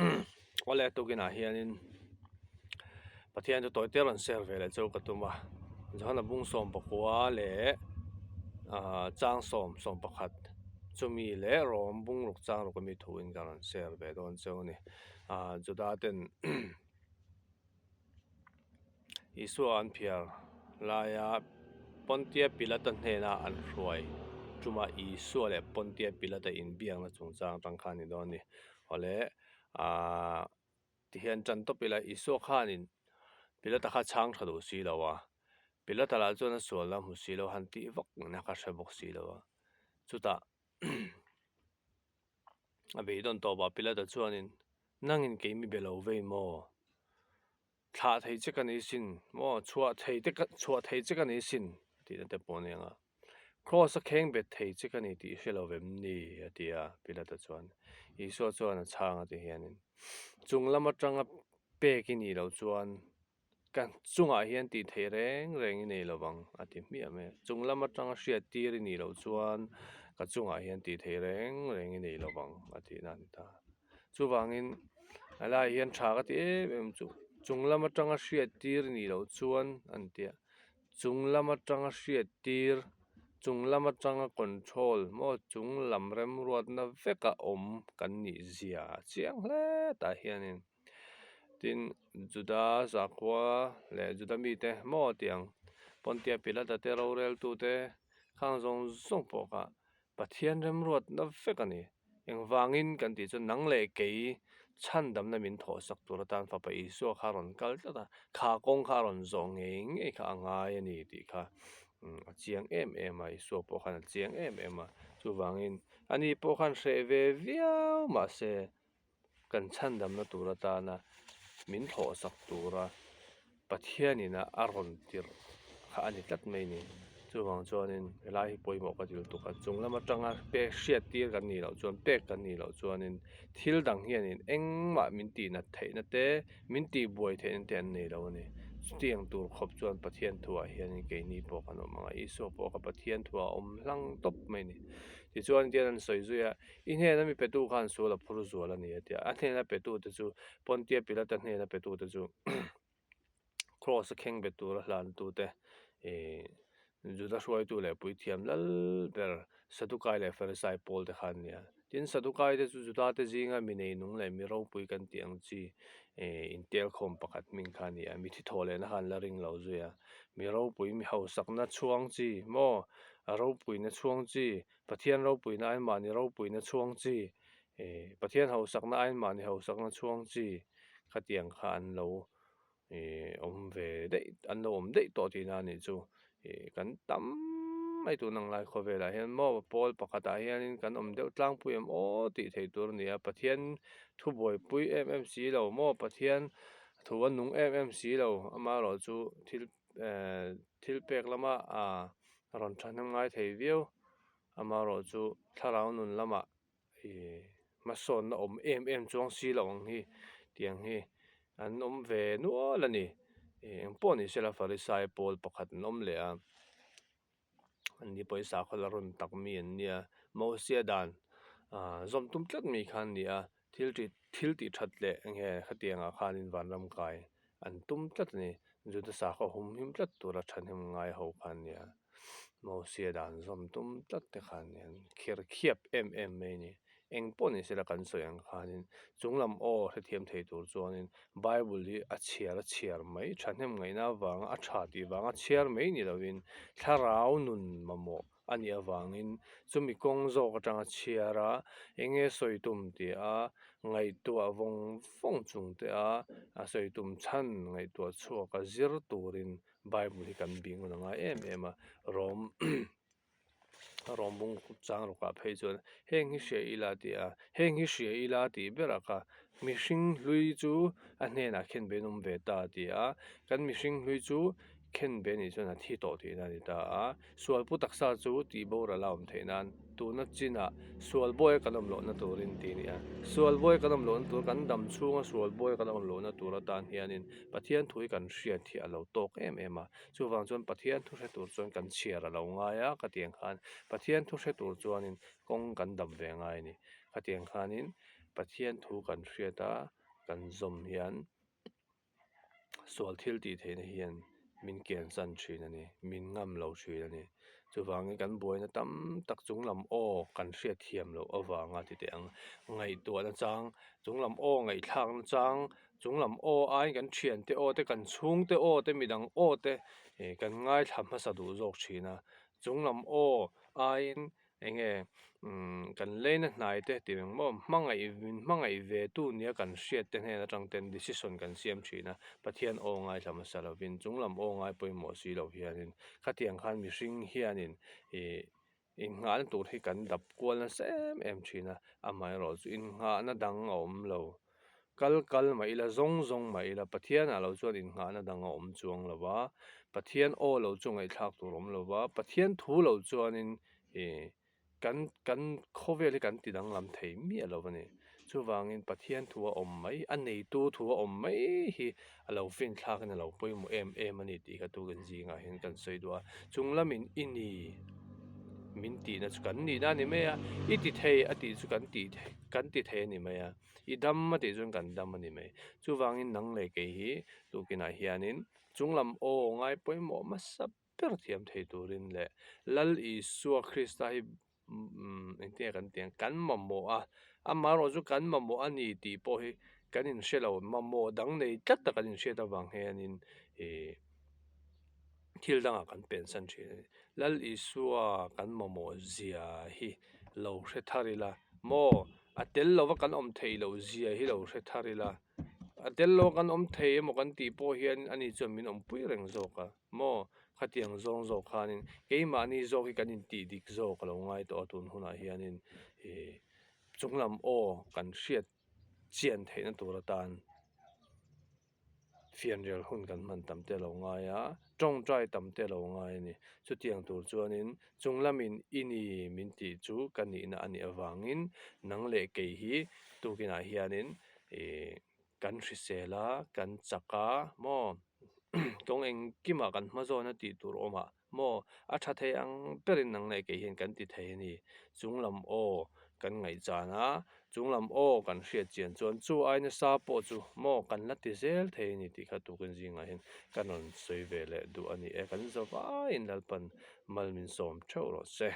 Awle tukinah hianin Pathian chu tawi te rawn share ve leh chu ka tum a, Johana bung 11 leh ah chang 10 11 chumi leh rawng bung ruk chang ruk ami thuin ka rawn share ve dawn cheu a ni. Ah Juda ten Isua an phiar laia Pontia Pilata hnena an hruai ṭuma Isua leh Pontia Pilata inbiakna chungchang atang khan a ni dawn a ni. Awle aaa tihian ṭan tawp ila Isua khanin Pilata kha chhang ṭha duh si lo a, Pilata lah chuan a sual a hmu si lo han tih vak na ka hre bawk si lo a, chutah a beidawn tawpah Pilata chuanin nangin kei mi be lo vei maw? Thlah thei che ka ni sin maw? Chhuah thei te ka chhuah thei che ka ni sin a tihna te pawh a ni ang a. Kraws a kheng bet thei che ka ni tih i hre lo vem ni? a ti a, Pilata chuan. Isua chuan a chhang a ti hianin, Chung lam atanga pek i nih loh chuan ka chungah hian tih theih reng reng i nei lo vang a ti hmiah mai a. Chung lam atanga hriat tir i nih loh chuan ka chungah hian tih theih reng reng i nei lo vang a tihna a ni ta. Chuvangin a laiah hian tha ka ti em em chu chung lam atanga hriat tir i nih loh chuan an ti a chung lam atanga hriat tir chung lam atanga control maw chung lam remruatna veka awm kan nih zia a chiang hle tah hianin tin Juda sakhua leh Juda mite maw tiang Pontia Pilata te roreltute khang zawng zawng pawh kha Pathian remruatna vek a ni. Engvangin kan tih chuan nang leh kei chhandamna min thawhsak tur atan Fapa Isua kha a rawn kal tlat a, kha kawng kha a rawn zawh ngei ngei kha a ngai a ni tih kha a chiang em em a, Isua pawh khan a chiang em em a. Chuvangin ani pawh khan hreh ve viau mahse kan chhandamna tur atana min thlawhsak tura Pathianin a rawn tirh kha a ni tlat mai a ni. Chuvang chuanin helai hi pawimawh ka ti lutuk a, chung lam atanga pek hriat tir kan nih loh chuan pek kan nih loh chuanin thil dang hianin engmah min tihnat theihna te min tihbuai theihna te an nei lo a ni. Chutiang tur khawp chuan Pathian thuah hianin keini pawh kan awm ang a, Isua pawh kha Pathian thuah a awm hlang tawp mai a ni. Tichuan tian an sawi zui a. I hnena mi petu khan sual a phur zual a ni a ti a, a hnena petute chu Pontia Pilata hnena petute chu Kraws a kheng bet tura hlantute ih Juda hruaitu leh puithiam lal ber Sadukai leh Farisai pawl te kha an ni a. Tin, Sadukai te chu Juda te zinga mi neinung leh mi ropui kan tih ang chi ih intelkhawm pakhat hming kha a ni a, mi thi thaw lehna kha an la ring lo zui a. Mi ropui, mi hausakna chhuang chi maw, a ropuina chhuang chi Pathian ropuina aiin mahni ropuina chhuang chi, ih Pathian hausakna aiin mahni hausakna chhuang chi khatiang kha an lo ih awm ve daih an lo awm daih tawh tihna a nih chu. Ih kan tam mai tun ang lai khawvelah hian maw pawl pakhatah hianin kan awm deuh tlangpui em aw tih theih tur a ni a, Pathian thu buaipui em em si lo maw Pathian thu a nung em em si lo amaherawhchu thil eh thil pek lama ah rawn thahnem ngai thei viau amaherawh chu thlarau nun lamah ih hmasawnna awm em em chuang si lo ang hi tiang hi an awm ve nual a ni ih engpawh ni sela farisai pawl pakhat an awm leh a an ni pawisa khaw la rawn tak mi an nia Mosia dan ah zawm tum tlat mi kha an ni a thil tih thil tih that leh enge khatiangah khanin vanram kai an tum tlat a ni. Juda sakhaw hum him tlat tura thahnem ngai ho kha an ni a, Mosia dan zawm tum tlat te kha an ni a, an khir khiap em em mai a ni. Eng pawh ni sela kan sawi ang khanin chunglam aw hrethiam thei tur chuanin Bible hi a chhiar a chhiar mai thahnem ngaihna avanga a tha tih vanga chhiar mai ni lovin thlarau nun mamawh a nih avangin chumi kawng zawk atanga chhiar a, eng nge sawi tum tih a ngaihtuah vawng vawng chung te a, a sawi tum chhan ngaihtuah chhuak a zir turin Bible hi kan bih ngun a ngai em em a, Rom Rom bung chang rukah phei chuan heng hi hria ila tih a, heng hi hria ila tih berah kha mihring hlui chu a hnenah khen ve an awm ve ta tih a, kan mihring hlui chu khen ve anih chuan a thi tawh tihna a ni ta a, sualpu taksa chu tih boral a awm theih nan tuna chinah sual bawi a kan awm lohna turin tih a ni a, sual bawi a kan awm lohna tur kan dam chhunga sual bawi a kan awm lohna tur atan hianin Pathian thu hi kan hriat hi a lo tawk em em a, chuvang chuan Pathian thu hre tur chuan kan chhiar a lo ngai a khatiang khan Pathian thu hre tur chuanin kawng kan dam ve ngai a ni, khatiang khanin. Pathian thu kan hriat a, kan zawm hian sual thil tih theihna hian min kiansan thin a ni, min ngam lo thin a ni. Chuvangin kan buaina tam tak chung lam aw kan hriat thiam loh avanga ti teh ang. Ngaihtuahna chang, chung lam aw ngaihthlakna chang, chung lam aw aiin kan thiante aw te, kan chhungte aw te, midang aw te kan ngaithla hmasa duh zawk thin a. Chung lam aw aiin Eng nge kan leina hnai te tih reng maw hmangaih min hmangaih ve tu nia kan hriat te hnen atang ten decision kan siam thin a, Pathian aw ngaithla hmasa lovin chung lam aw ngai pawimawh si lo hianin khatiang khan mihring hianin ih innghahna tur hi kan dap kual nasa em em thin a, amaherawhchu innghahna dang a awm lo. Kal kal mah ila, zawng zawng mah ila, Pathianah lo chuan innghahna dang a awm chuang lo va, Pathian aw lo chu ngaihthlak tur awm lo va, Pathian thu lo chuanin ih kan kan khawvel hi kan ti danglam thei miah lo a ni. Chuvangin Pathian thu a awm mai, a neitu thu a awm mai hi a lo finthlakin a lo pawimawh em em a ni tih kha tukin zingah hian kan sawi duh a. Chung lamin i ni min tihna chu kan nihna a ni mai a, i ti thei a tih chu kan tih kan ti thei a ni mai a. I dam a tih chuan kan dam a ni mai. Chuvangin nang leh kei hi tukinah hianin chunglam aw ngai pawimawh hmasa ber thiam thei turin leh Lal Isua Krista hi engtin nge kan tih ang kan mamawh a, amaherawh chu kan mamawh a ni tih pawh hi kan inhre lo, mamawh dang nei tlat tak kan inhriat avang hianin ih thil dangah kan pensan thin a ni. Lal Isua kan mamawh zia hi lo hre thar ila maw a tel lova kan awm theih loh zia hi lo hre thar ila a tel lova kan awm thei emaw kan tih pawh hian ani chuan min awmpui reng zawk a maw khatiang zawng zawk khanin keimahni zawk hi kan intih dik zawk a lo ngai tawh a tun hunah hianin ih chunglam aw kan hriat chian theihna tur atan. Fianrial hun kan hman tam te a lo ngai a, tawngtai tam te a lo ngai a ni. Chutiang tur chuanin chung lamin i ni min tih chu ka nihna a nih avangin nang leh kei hi tukinah hianin ih kan hrisel a, kan chak a maw kawng engkimah kan hma zawn a tih tur awmah Maw, a tha thei ang berin nang leh kei hian kan ti thei a ni. Chung lam aw kan ngaihchan a, chung lam aw kan hriat chian chuan chu ai nasa pawh chu maw kan la ti zel thei a ni tih kha tukin zingah hian kan rawn sawi ve leh duh a ni e. Kan zavaiin Lalpan mal min sawm theuh rawh se.